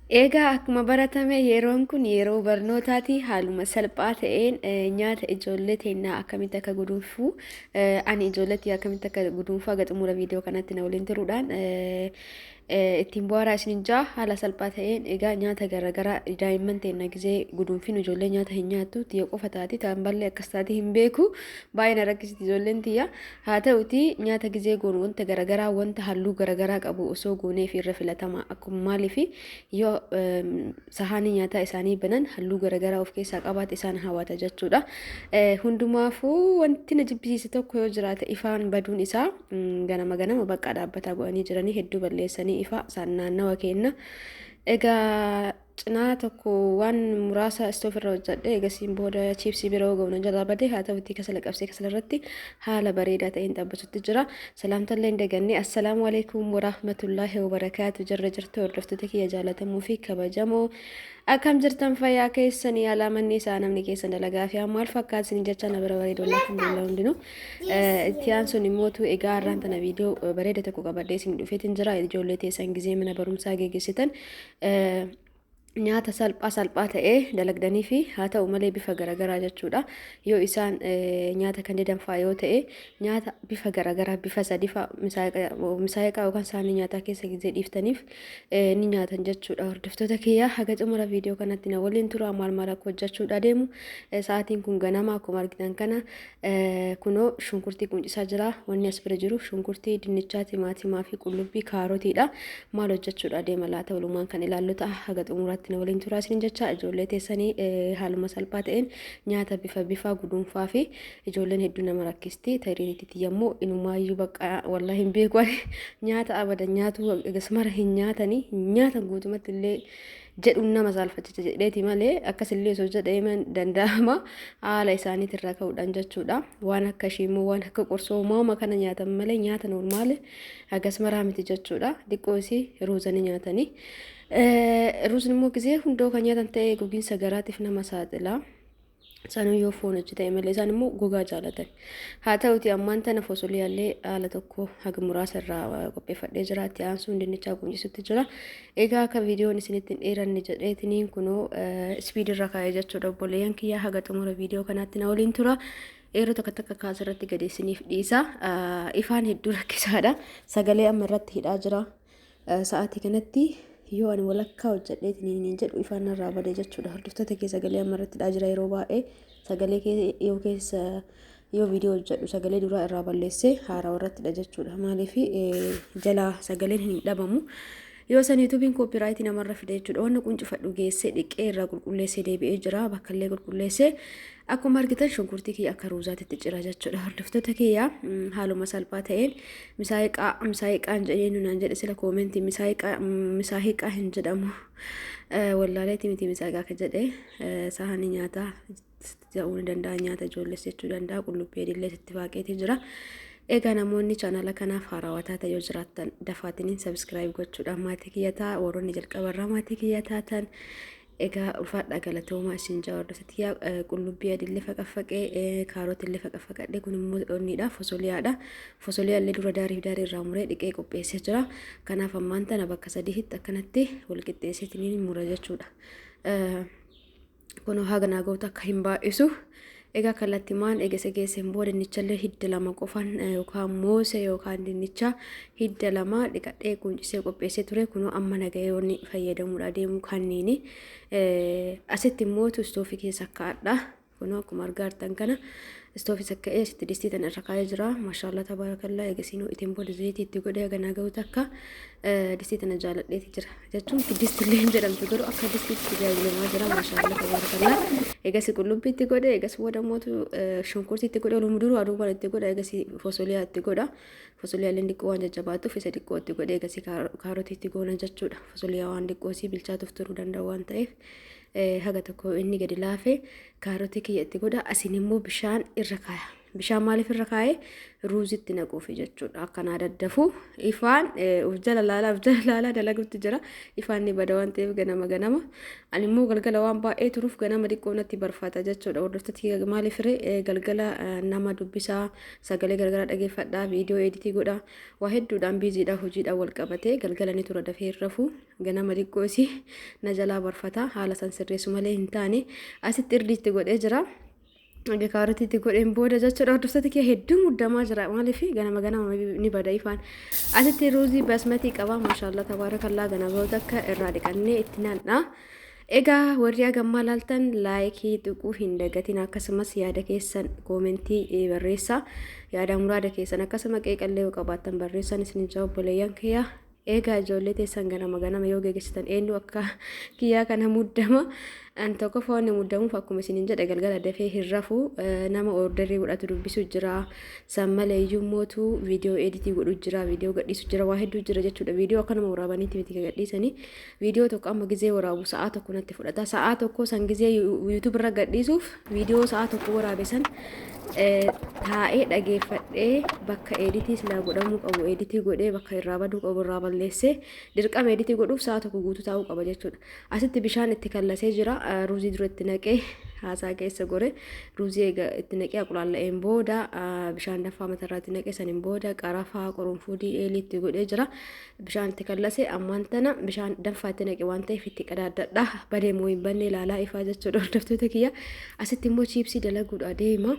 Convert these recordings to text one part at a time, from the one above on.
Egaa akkuma baratame yeroon kun yeroo barnootaati. Haaluma salphaa ta'een nyaata ijoollee teennaa akkamitti akka guduunfu, ani ijoolleetti akkamitti akka guduunfu haga xumura viidiyoo kanatti na waliin turuudhaan ittiin bu'aaraa isinin jaa. Haala salphaa ta'een egaa nyaata garaagaraa daa'imman teenna gizee guduunfinu, ijoollee nyaata hin nyaattu, tiyya qofa taati ta'an ballee akkas taati hin beeku, baay'ee na rakkisiti ijoolleen tiyya. Haa ta'uti nyaata gizee goonu wanta garaagaraa, wanta halluu garaagaraa qabu osoo gooneef irra filatama. Akkuma maaliif yoo sahaanii nyaataa isaanii banan halluu garaagaraa of keessaa qabaate isaan hawwata jechuudha. Hundumaafuu wanti na jibbisiise tokko yoo jiraate ifaan baduun isaa. Ganama ganama bakka dhaabbataa godhanii jiranii hedduu balleessanii ifa isaan naannawa kenna. Egaa cinaa tokko waan muraasa stove irra hojjedhe, egasiin booda chiipsii biroo ga'uun jalaa bade. Haa ta'utti kasala qabsee kasala irratti haala bareedaa ta'een xabbasutti jira. Salaamtallee hin daganne. Assalaamu alaikum warahmatullaahi wabarakaatu. Jirra jirtu hordoftoota kiyya jaalatamuu fi kabajamoo, akkam jirtan? Fayyaa keessanii? Alaamanni isaa namni keessan dalagaa fi maal fakkaatu isin jecha na bira bareedu, alhamdulillah hundinuu. Itti aansuun immootu egaa har'aan tana viidiyoo bareeda tokko qabadhee isin dhufeetin jira. Ijoollee teessan gizee mana barumsaa geggeessitan nyaata salphaa salphaa ta'ee dalagdanii fi haa ta'u malee bifa garaagaraa jechuudha. Yoo isaan nyaata kan didan fa'aa yoo ta'e, nyaata bifa garaagaraa bifa sadi fa'a misaayiqaa yookaan saanii nyaataa keessa gizee dhiiftaniif ni nyaatan jechuudha. Hordoftoota kiyyaa, haga xumura viidiyoo kanatti na waliin tura. Maal maal akka hojjechuudha deemu, sa'aatiin kun ganama akkuma argitan kana kunoo shunkurtii quncisaa jira. Wanni as bira jiru shunkurtii, dinnichaa, timaatimaa fi qullubbii kaarotiidha. Maal hojjechuudha deema laata? Walumaan kan ilaallu ta'a. Haga xumuraatti na waliin turaa isin jecha. Ijoollee teessanii haaluma salphaa ta'een nyaata bifa bifaa guduunfaa fi ijoolleen hedduu nama rakkisti. Tayiriinitti yommuu inumaayyuu bakka wallahi hin beeku, nyaata abadan nyaatu gasmara hin nyaatanii, hin nyaatan guutumatti illee jedhuun nama saalfachiisa jedheeti malee akkasillee osoo jedhee danda'ama haala isaaniitirraa ka'uudhaan jechuudha. Waan akka ishiimmoo waan akka qorsoo maama kana nyaatan malee nyaata normal hagas maraa miti jechuudha. Xiqqoo isii ruuza ni nyaatanii. Ruuzni immoo gisee hundoo kan nyaatan ta'e gogiinsa garaatiif nama saaxila. Sanuu yoo foon hojii malee, isaan immoo gogaa jaalatan. Haa ta'uti ammaan tana fosoliyaallee haala tokko haga muraasa irraa qopheeffadhee jira. Itti aansuun dinnichaa quncisutti jira. Egaa akka viidiyoon isinitti hin dheeranne jedheetiniin kunoo speed irra kaa'ee jechuudha. Obboleeyyan kiyyaa, haga xumura viidiyoo kanaatti na waliin tura. Yeroo takka takka kaasirratti gadi isiniif dhiisa. Ifaan hedduu rakkisaadha. Sagalee amma irratti hidhaa jira. Sa'aatii kanatti yoo ani walakkaa hojjedheetiin hin jedhu ifaan narraa badee jechuudha. Hordoftoota kee, sagalee amma irratti hidhaa jira. Yeroo baay'ee sagalee yoo keessa yoo viidiyoo hojjedhu sagalee duraa irraa balleessee haarawaa irratti hidha jechuudha. Maaliif jalaa sagaleen hin dhabamu. Yoo san YouTubeiin copyright namarra fide jechuudha. Wanni quncifadhu geessee dhiqee irraa qulqulleessee deebi'ee jira. Bakka illee qulqulleessee akkuma argitan shunkurtii kiyya akka ruuzaatitti cira jechuudha. Hordoftoota kiyya, haaluma salphaa ta'een misaayiqaa misaayiqaan jedhee nunaan jedhe sila comment, misaayiqaa hin jedhamu. Wallaaleeti miti misaayiqaa kan jedhe. Saanii nyaataa ta'uu ni danda'a, nyaata ijoollees jechuu danda'a. Qullubbii adiillee sitti baaqeetii jira. Egaa namoonni chaanala kanaaf haarawaa taatan yoo jiraattan dafaatiniin subscribe gochuudhaan maatii kiyya ta'a. Warroonni jalqabarraa maatii kiyya taatan egaa ulfaadhaa, galatoomaa isin jaa. Hordoftoota kiyya, qullubbii adiillee faqaffaqee, kaarotillee faqaffaqadhe. Kun immoo onniidha, fosoliyaadha. Fosoliyaallee dura daariif daarii irraa muree dhiqee qopheessee jira. Kanaaf ammaan tana bakka sadiitti akkanatti wal qixxeesseetiin mura jechuudha. Kun haga naa ga'utu akka hin baay'isu. Egaa kallattimaan eegasa geesseen booda dinnichallee hidda lama qofaan yookaan moose yookaan dinnicha hidda lama dhiqadhee quncisee qopheessee ture. Kunoo amma nagahee wanni fayyadamuudha deemu kanniini. Asitti immoo istoofii keessa kaa'adha. Kunoo akkuma argaa jirtan kana istoofii sakka'ee asitti distii tana irra kaa'ee jira. Maashaallah, tabaarakallaa. Eegasiin ittiin booda zayitii itti godhee haganaa ga'u takka distii tana jaaladheeti jira. Jechuun distillee hin jedhamtu, garuu akka distiitti tajaajilamaa jira. Maashaallah, tabaarakallaa. Eegasi qullubbii itti godhe, eegas booda mootu shunkurtii itti godhe, oluma duruu aduubaan itti godha, eegasi fosoliyaa itti godha. Fosoliyaalleen xiqqoo waan jajjabaatuuf isa xiqqoo itti godhe, eegasi kaarotii itti goona jechuudha. Fosoliyaa waan xiqqoo isii bilchaatuuf turuu danda'u waan ta'eef haga tokko inni gadi laafe kaarotii kiyya itti godha. Asiin immoo bishaan irra kaaya. Bishaan maaliif irra kaa'ee? Ruuzitti naquufi jechuudha. Akkanaa daddafu ifaan uf jala laalaa, uf jala laalaa dalagutti jira. Ifaan ni bada waan ta'eef ganama ganama. Ani immoo galgala waan baay'ee turuuf ganama xiqqoo natti barfata jechuudha. Hordoftoota, maaliif ree? Galgala nama dubbisaa, sagalee garagaraa dhageeffadhaa, viidiyoo editii godha. Waa hedduudhaan busydha, hojiidhaan wal qabatee galgala ni tura, dafee hin rafu. Ganama xiqqoo isii na jalaa barfata. Haala san sirreessu malee hin taane. Asitti irdiitti godhee jira. Egaa kaarotiitti godheen booda jechuudha, hordoftoota kee, hedduu muddamaa jira. Maaliif? Ganama ganama ni bada ifaan. Asitti ruuzii basmatii qaba. Maashaallah, tabaarakallaa, ganama akka irraa dhiqannee itti naannaa. Egaa warri hagammaa laaltan like tuquu hin dagatin, akkasumas yaada keessan comment barreessaa, yaada muraada keessan akkasuma qeeqallee yoo qabaattan barreessan isin jaa, obboleeyyan kiyya. Egaa ijoollee teessan ganama ganama yoo geessitan eenyu akka kiyyaa kana muddama? An tokko foon muddamuuf, akkuma isinin jedhe, galgala dafee hin rafu. Nama order godhatu dubbisu jira. San malee iyyuu mootu viidiyoo edit godhu jira, viidiyoo gadhiisu jira, waa hedduu jira jechuudha. Viidiyoo akka nama waraabaniitti miti gadhiisanii. Viidiyoo tokko amma gizee waraabu sa'aa 1 natti fudhata. Sa'aa 1 san gizee YouTube irra gadhiisuuf, viidiyoo sa'aa 1 waraabe san taa'ee dhageeffadhee, bakka edit silaa godhamuu qabu edit godhee, bakka irraa baduu qabu irraa balleessee, dirqama edit godhuuf sa'a 1 guutuu taa'uu qaba jechuudha. Asitti bishaan itti kallasee jira. Ruuzii dura itti naqee, haasaa keessa gore. Ruuzii eega itti naqee aqulaalla'een booda bishaan danfaa matarraa itti naqee, saniin booda qarafaa, qurunfudii, eelii itti godhee jira. Bishaan itti kallase. Ammaan tana bishaan danfaa itti naqe waan ta'eef itti qadaaddadha. Badee moo hin banne ilaalaa ifaa jechuudha, hordoftoota kiyya. Asitti immoo chiipsii dalaguudha deema.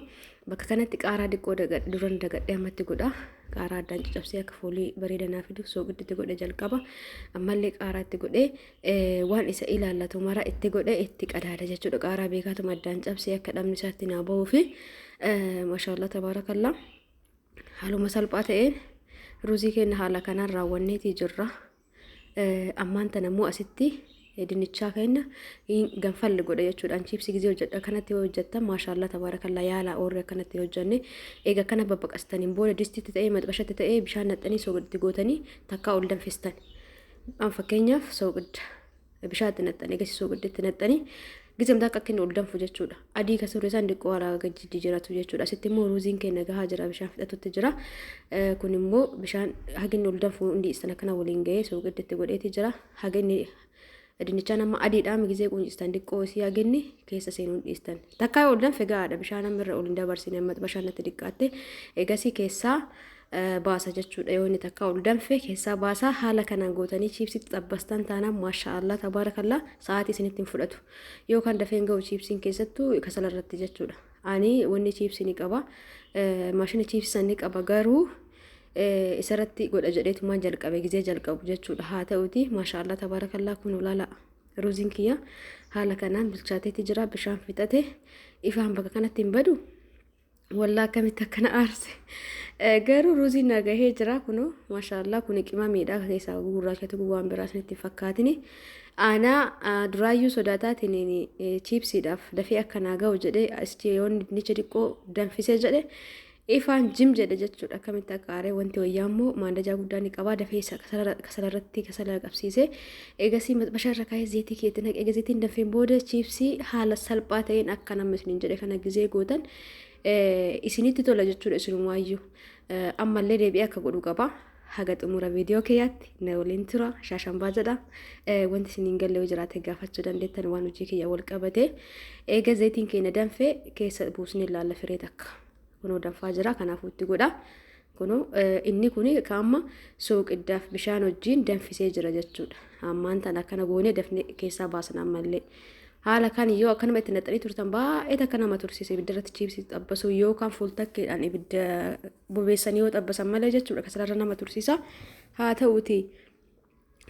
Bakka kanatti qaaraa xiqqoo duran dagadhee ammatti godha. Qaaraa addaan caccabsee akka foolii bareedanaa fidu sooqiddatti godhe jalqaba. Ammallee qaaraa itti godhee, waan isa ilaallatu mara itti godhee itti qadaada jechuudha. Qaaraa beekaatuma addaan cabsee akka dhabni isaatti naa bahuu fi maashaallah, tabaarakallaa. Haaluma salphaa ta'een ruuzii keenya haala kanaan raawwanneetii jirra. Ammaan tana immoo asitti dinnichaa keenya ganfalli godha jechuudhaan chiipsii gizee hojjedha. Kanatti yoo hojjettan, maashaallah, tabaarakallaa, yaala oorri akkanatti hojjenne. Eega akkana babbaqastaniin booda distitti ta'ee maxbashatti ta'ee bishaan naqxanii soogiddi gootanii takkaa ol danfistan. An fakkeenyaaf soogidda bishaan itti naqxanii, eegasi soogiddi naqxanii, gizemta akka inni ol danfu jechuudha. Adii ka surri isaan xiqqoo alaa gadi jijjiiratu jechuudha. Asitti immoo ruuziin keenya gahaa jira, bishaan fixatutti jira. Kun immoo bishaan haginni ol danfu hundi isaan akkana waliin gahee soogiddi itti godheeti jira. Haginni dinnichaan amma adiidhaan gizee quuncistan xiqqoo isii haginni keessa seenuu dhiistan. Takkaa ol danfe gahaadha, bishaan amma irra ol hin dabarsine, amma bishaan natti xiqqaatte. Eegasii keessaa baasa jechuudha. Yoo inni takkaa ol danfe keessaa baasa. Haala kanaan gootanii chiipsitti xabbastan taanaan, maasha Allah, tabaarakallaa, sa'aatii isinitti hin fudhatu. Yookaan dafeen ga'u chiipsiin keessattuu kasala irratti jechuudha. Ani wanni chiipsii ni qaba. Maashina chiipsii san ni qaba, garuu isarratti godha jedheetumaan jalqabe gizee jalqabu jechuudha. Haa ta'uti, maasha Allah, tabaarakallaa, kun olaala ruuziin kiyya haala kanaan bilchaateeti jira, bishaan fixate. Ifaan bakka kanatti hin badu. Wallaa akkamitti akkana aarse. Garuu ruuziin na gahee jira kunoo, maashaallah. Kun qimamiidha, keessaa gurraachatu waan biraa isinitti hin fakkaatini. Aanaa duraayyuu sodaataatiin chiipsiidhaaf dafee akka naa gahu jedhee yoon dinnicha xiqqoo danfisee jedhe ifaan jim jedhe jechuudha. Akkamitti akka aaree! Wanti wayyaa immoo maandajaa guddaa ni qabaa, dafee isa kasalarratti kasala qabsiisee, eegasii maxbashaa irra kaa'ee zeetii keetti naqee, eega zeetiin danfeen booda chiipsii haala salphaa ta'een akka nama isiniin jedhe kana gizee gootan isinitti tola jechuudha isinumaayyuu. Ammallee deebi'ee akka godhu qaba. Haga xumura viidiyoo kiyyaatti na waliin tura. Shaashambaa jedha. Wanti isiniin galle yoo jiraate gaafachuu dandeettan waan hojii kiyya wal qabate. Eega zeetiin keenya danfee keessa buusnee ilaalla firee takka. Kunoo danfaa jira, kanaafuu itti godha. Kunoo inni kuni amma sooqiddaaf bishaan wajjin danfisee jira jechuudha. Ammaan tana akkana goonee dafnee keessaa baasan ammallee. Haala kan yoo akkanuma itti naxxanii turtan baay'ee takka nama tursiisa ibidda irratti chiipsii xabbasuu, yookaan fuultakkeedhaan ibidda bobeessanii yoo xabbasan malee jechuudha, kasalarra nama tursiisa. Haa ta'uuti,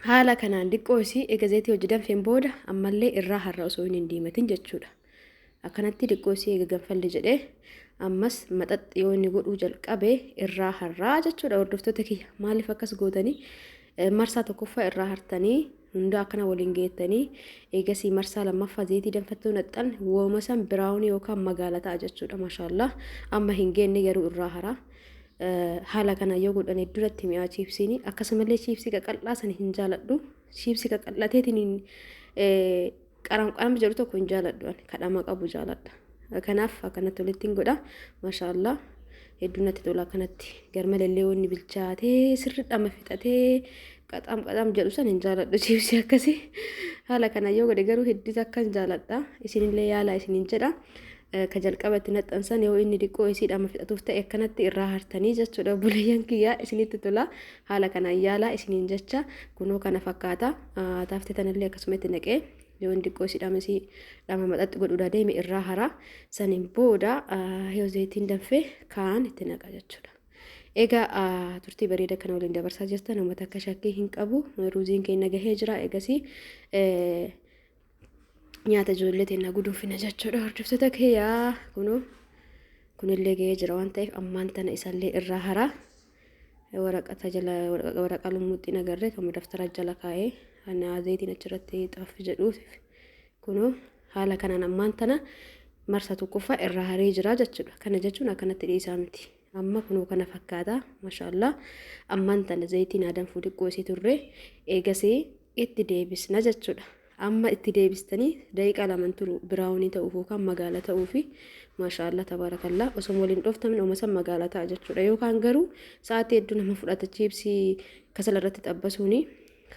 haala kanaan diqqoo isii eega zeetii hojii danfeen booda ammallee irraa har'a osoo hin diimatin jechuudha. Akkanatti diqqoo isii eega ganfalli jedhee ammas maxaxxi yoo inni godhuu jalqabe irraa har'aa jechuudha, hordoftoota kiyya. Maaliif akkas gootanii? Marsaa tokkoffaa irraa hartanii hunda akkana waliin geettanii, eegasii marsaa lammaffaa zeetii danfattuu naxxan, wooma san brown yookaan magaala ta'a jechuudha. Maashaallah, amma hin geenne garuu irraa haraa. Haala kana yoo godhan duratti mi'aa chiipsiini. Akkasumallee chiipsii qaqal'aa sana hin jaaladhu. Chiipsii qaqal'ateetiin qaram qaram jedhu tokko hin jaaladhu, ani kadhama qabu jaaladha. Kanaaf akkanatti walitti hin godha. Maashaallah, hedduu natti tola akkanatti. Garmallee wanni bilchaatee sirriidhama fixatee qaxam qaxam jedhu san hin jaaladhu chiipsii akkasii. Haala kana yoo godhe garuu hedduu akkan jaaladha. Isinillee yaalaa isiniin jedha. Ka jalqaba itti maxxansan yoo inni xiqqoo isiidhama fixatuuf ta'e akkanatti irraa hartanii jechuudha, obboleeyyan kiyyaa, isinitti tola. Haala kanaan yaalaa isiniin jecha. Kunoo kana fakkaata. Taaftee tanallee akkasuma itti naqee yoo inni xiqqoo isiidhama isii dhama maxxaxxi godhuudha deeme irraa hara. Saniin booda yoo zayitiin danfee kaan itti naqa jechuudha. Egaa turtii bareeda kana waliin dabarsaa jirtan uummata akka shakkii hin qabu. Ruuziin keenya gahee jira. Egasii nyaata ijoollee teenya guduunfina jechuudha. Hordoftoota kiyyaa, kunoo kunillee gahee jira waan ta'eef ammaan tana isallee irraa hara. Waraqata jala, waraqaa lummuuxxiin agarree kan daftara jala kaa'ee kan zayitiin achirratti xaaffi jedhuuf. Kunoo haala kanaan ammaan tana marsa tokkoffaa irraa haree jira jechuudha. Kana jechuun akkanatti dhiisaa miti. Amma kunoo kana fakkaata, maashaallah. Ammaan tana zayitiin adanfuu xiqqoo isii turre eegasii itti deebisna jechuudha. Amma itti deebistanii daqiiqaa 2 turu brown ta'uuf yookaan magaala ta'uufi. Maashaallah, tabaarakallaa, osoo waliin dhooftamin ooma san magaala ta'a jechuudha. Yookaan garuu sa'aatii hedduu nama fudhata chiipsii kasala irratti xabbasuuni.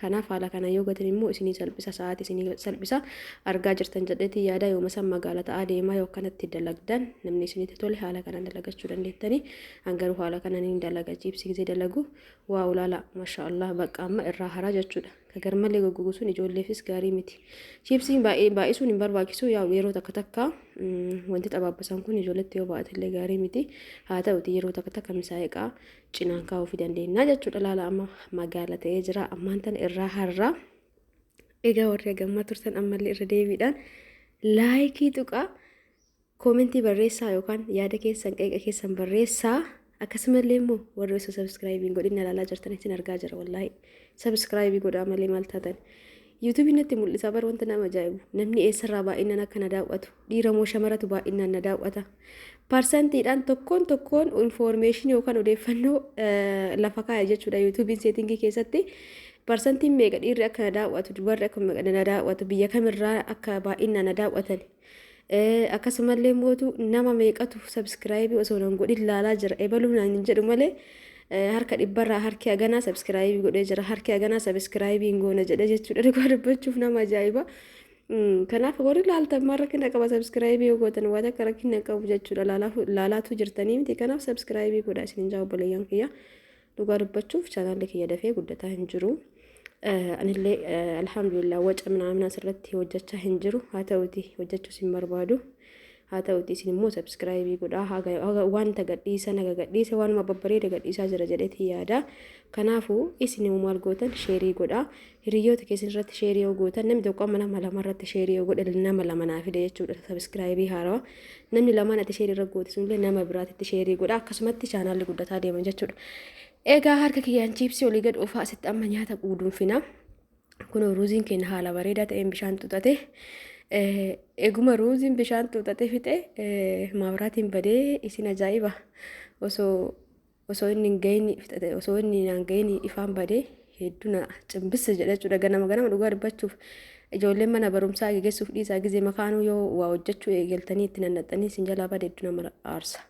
Kanaaf haala kana yoo gatin immoo isinii salphisa, sa'aatii isinii salphisa. Argaa jirtan jedheetii yaada, yooma san magaala ta'aa deemaa yoo akkanatti dalagdan. Namni isinitti tole haala kanaan dalagachuu dandeettanii. An garuu haala kanaan hin dalaga chiipsii gisee dalagu. Waa ulaala, maashaallah, bakka amma irraa haraa jechuudha. Ka garmalee goggogu sun ijoolleefis gaarii miti. Chiipsiin baay'ee baay'isuun hin barbaachisu. Yaa yeroo takka takka wanti xabaabbasan kun ijoolletti yoo baay'ate gaarii miti. Haa ta'uti yeroo takka takka misaa'iqaa cinaan kaa'uu dandeenya jechuudha. Laala, amma magaala ta'ee jira. Ammaan tana irraa harraa. Egaa warri gammaa turtan ammallee irra deebiidhaan like tuqaa, comment barreessaa yookaan yaada keessan, qeeqa keessan barreessaa. Akkasumallee immoo warri osoo subscribe hin godhin ilaalaa jirtan, isin argaa jira, wallaahi subscribe godhaa malee maal taatan? YouTubeiin natti mul'isa bar. Wanta nama ajaa'ibu, namni eessarraa baay'inaan akka na daawwatu, dhiira moo shamaratu baay'inaan na daawwata, parsantiidhaan tokkoon tokkoon information yookaan odeeffannoo lafa kaaya jechuudha. YouTubeiin setting keessatti parsantiin meeqa dhiirri akka na daawwatu, dubarri akka na daawwatu, biyya kamirraa akka baay'inaan na daawwatan, akkasumallee mootu nama meeqatu subscribe osoo nan godhin laalaa jira, ebaluu naan hin jedhu malee harka dhibbarraa harki haganaa subscribe godhee jira, harki haganaa subscribe hin goone jedhe jechuudha. Dhugaa dubbachuuf nama ajaa'iba. Kanaaf warri laaltan maal rakkina qaba? Subscribe yoo gootan waan akka rakkina qabu jechuudha. Laalaatu jirtanii miti. Kanaaf subscribe godhaa isin jaa, obboleeyyan kiyya. Dhugaa dubbachuuf chaanaalli kiyya dafee guddataa hin jiru. Anillee alhamdulillah waca minaamin asirratti hojjechaa hin jiru. Haa ta'uti hojjechuus hin barbaadu. Haa ta'uti isin immoo subscribe godhaa. Haga wanta gadhiisan, haga gadhiise waanuma babbareeda gadhiisaa jira jedheeti yaada. Kanaafuu isin immoo maal gootan? Share godhaa. Hiriyoota keessan irratti share yoo gootan, namni tokko amma nama lama irratti share yoo godhe nama lama naa fide jechuudha. Subscribe haarawaa namni lamaan ati share irra goote sunillee nama biraatitti share godha. Akkasumatti chaanaalli guddataa deeman jechuudha. Egaa harka kiyyaan chiipsii olii gad oofaa asitti amma nyaata guduunfina. Kun ruuziin keenya haala bareedaa ta'een bishaan xuxate. Eeguma ruuziin bishaan xuxate fixe maabiraatiin badee. Isin ajaa'iba! Osoo inni hin gahin fixate, osoo inni hin gahin ifaan badee hedduu na cimbisse jedha jechuudha. Ganama ganama dhugaa dubbachuuf ijoolleen mana barumsaa geessuuf dhiisaa gizee makaanuu yoo waa hojjechuu eegaltanii itti nannaxxanii isin jalaa bade hedduu nama aarsa.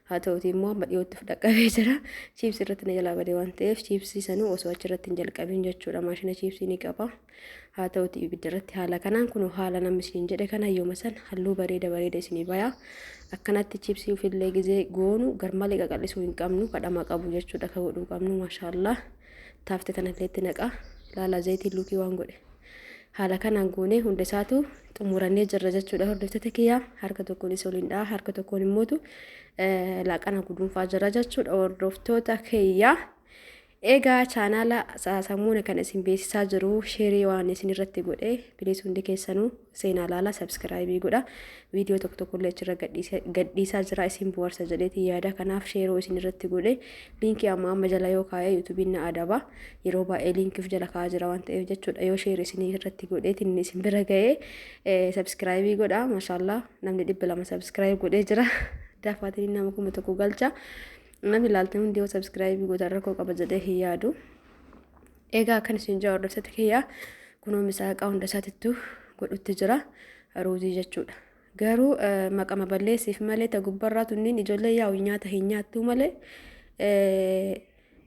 Haa ta'uti immoo amma dhiyootti dhaqqabee jira. Chiipsii irratti na jalaa bade waan ta'eef chiipsii sanuu osoo achirratti hin jalqabin jechuudha. Maashina chiipsii ni qaba. Haa ta'uti ibidda irratti haala kanaan kun haala namni isiniin jedhe kana yooma san halluu bareeda bareeda isinii baya. Akkanatti chiipsii ofillee gizee goonu garmalee qaqal'isuu hin qabnu, kadhama qabu jechuudha ka godhuu qabnu. Maashaallah, taaftee tanallee itti naqa. Laala, zayitiin luukii waan godhe. Haala kanaan goonee hunda isaatu xumurannee jirra jechuudha. Hordoftoota kiyyaa, harka tokkoon isa waliin dha'a, harka tokkoon immootu laaqana guduunfaa jira jechuudha, hordoftoota kiyyaa. Egaa chaanaala sammuuna kan isin beeksisaa jiru share waan isin irratti godhe, please hundi keessanuu seenaa laala, subscribe godha. Viidiyoo tokko tokkollee achirra gadhiisaa jira, isin bohaarsa jedheetiin yaada. Kanaaf share isin irratti godhe link amma amma jala yoo kaa'e YouTubeiin na adaba. Yeroo baay'ee linkiif jala kaa'aa jira waan ta'eef jechuudha. Yoo share isin irratti godheetiin isin bira ga'ee subscribe godha. Maashaallah, namni 200 subscribe godhee jira. Dafaatiin nama 1000 galcha. Namni ilaaltan hundi yoo subscribe gootan rakkoo qaba jedhee hin yaadu. Egaa akkan isin jaa, hordoftoota kiyyaa, kunoo misaaqaa hunda isaatittuu godhutti jira ruuzii jechuudha. Garuu maqama balleessiif malee ta gubbarraa tunniin ijoollee yaa'u nyaata hin nyaattu malee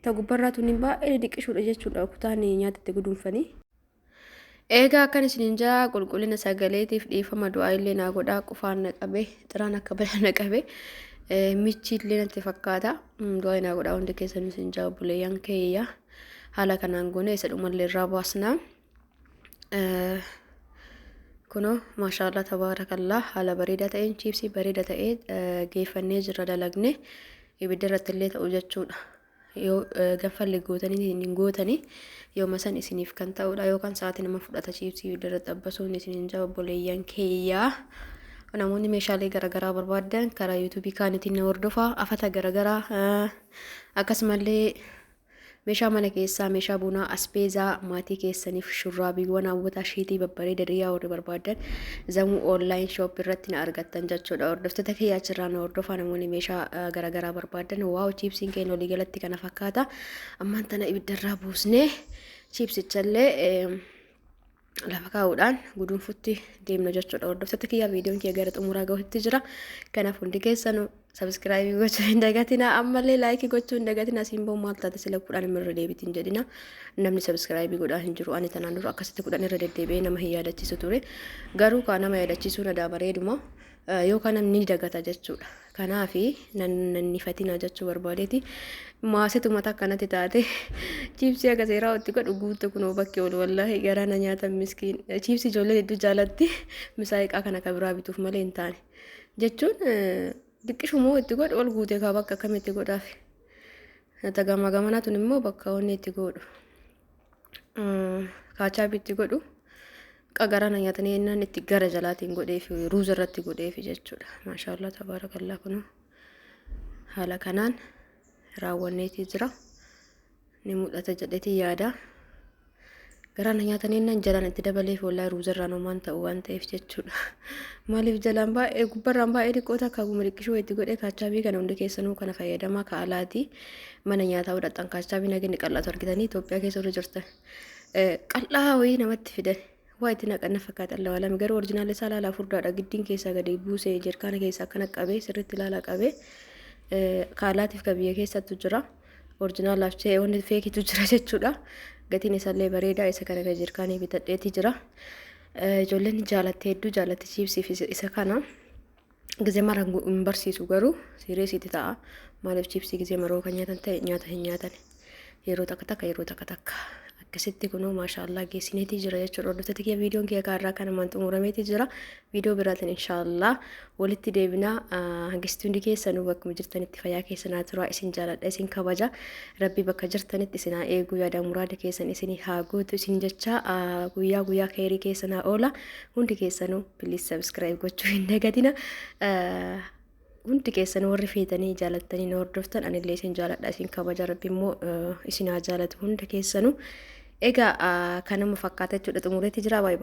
ta gubbarraa tunniin baay'ee diqqishuudha jechuudha kutaan nyaata itti guduunfanii. Egaa akkan isiniin jaa qulqullina sagaleetiif dhiifama, du'aa illee naa godhaa. Qufaan na qabe, xiraan akka badaa na qabe, michi illee natti fakkaata. Du'aa naa godhaa hundi keessan isin jaa obboleeyyan keeyya. Haala kanaan goone isa dhumallee irraa baasna. Kunoo maashaallah tabaarakallah, haala bareedaa ta'een chiipsii bareeda ta'ee geeffannee jirra, dalagne ibidda irratti illee ta'u jechuudha. Yoo ganfalle gootanii hin gootanii yooma san isiniif kan ta'udha yookaan sa'aatii nama fudhata chiipsii ibidda irratti xabbasuun isiniin jaa obboleeyyan keeyyaa. Namoonni meeshaalee garaagaraa barbaadan karaa yuutuubii kaanitiin na hordofaa. Afata garaagaraa, akkasumallee meeshaa mana keessaa, meeshaa bunaa, aspeezaa maatii keessaniif, shurraabiiwwan hawwataa, sheetii babbareeda riyaa warri barbaadan Zamuu online shop irratti na argattan jechuudha. Hordoftoota kiyya, achirraa na hordofaa namoonni meeshaa garaagaraa barbaadan. Wow, chiipsiin keenya walii galatti kana fakkaata. Ammaan tana ibiddarraa buusnee chiipsichallee lafa kaa'uudhaan guduunfutti deemna jechuudha. Hordoftoota kiyyaa, viidiyoon kiyya gara xumuraa gahutti jira. Kanaaf hundi keessanuu subscribe gochuu hin dagatina. Ammallee like gochuu hin dagatina. Asiin boo maal taate sila 10 irra deebitiin jedhina. Namni subscribe godhaa hin jiru. Ani tanaan dura akkasitti 10 irra deddeebi'ee nama hin yaadachiisu ture. Garuu kaa nama yaadachiisuu na bareeduma. Yookaan namni ni dagata jechuudha. Kanaafi nannifatina jechuu barbaadeeti. Maasituma takka natti taate chiipsii akka seeraa itti godhu guutuu kunoo bakki oolu, wallaahi garaa na nyaatan miskiin. Chiipsii ijoolleen hedduu jaalatti, misaa'iqaa kana kan biraa bituuf malee hin taane. Jechuun diqqishumoo itti godhu ol guutee kaa bakka akkamitti godhaaf. Ta gama gamanaa tun immoo bakka wanni itti godhu. Kaachaabii itti godhu. Garaa na nyaatanii jennaan itti gara jalaatiin godheefi, ruuza irratti godheefi jechuudha. Maashaallah tabaarakallaa, kunoo haala kanaan raawwanneetii jira. Ni mul'ata jedheetii yaada. Garaa na nyaatanii jennaan jalaan itti dabaleef, wallaahi ruuza irraan homaan ta'u waan ta'eef jechuudha. Maaliif jalaan baay'ee gubbarraan baay'ee xiqqoo takka guma xiqqishuu itti godhee. Kaachaabii kana hundi keessanuu kana fayyadamaa ka alaati. Mana nyaataa hodhadhan kaachaabii naginni qal'aatu argitanii Itoophiyaa keessa warri jirtan. Qal'aa wayii namatti fidan. Waa itti naqan fakkaata, Allah alam, garuu original isaa ilaalaa, furdaadha. Giddiin keessaa gadi buusee jerkaana keessaa akkana qabee sirriitti ilaalaa qabee kaalaatiif ka biyya keessattu jira. Originalaaf ta'e wanni fakeitu jira jechuudha. Gatiin isaallee bareedaa, isa kana kan jerkaanii bitadheeti jira. Ijoolleen jaalatte, hedduu jaalatte chiipsii fi isa kana. Gizee mara hin barsiisu, garuu sireesiitti ta'a. Maaliif chiipsii gizee maroo kan nyaatan ta'e nyaata hin nyaatan. Yeroo takka takka, yeroo takka takka. Akkasitti kunoo maashaallah geessineetii jira jechuudha. Hordoftoota kiyya, viidiyoon kiyya kaarraa kanumaan xumurameetii jira. Viidiyoo biraatiin inshaallah walitti deebinaa. Hangisti hundi keessanuu bakkuma jirtanitti fayyaa keessanaa turaa. Isin jaaladha, isin kabaja. Rabbi bakka jirtanitti isin haa eegu, yaada muraada keessan isin haa guutu isin jecha, guyyaa guyyaa keerii keessan haa oola. Hundi keessanuu please subscribe gochuu hin dagatina. Hundi keessan warri feetanii jaalattanii na hordoftan, anillee isin jaaladha, isin kabaja. Rabbi immoo isin haa jaalatu hunda keessanuu. Egaa kanuma fakkaata jechuudha, xumureetti jira, baay'ee.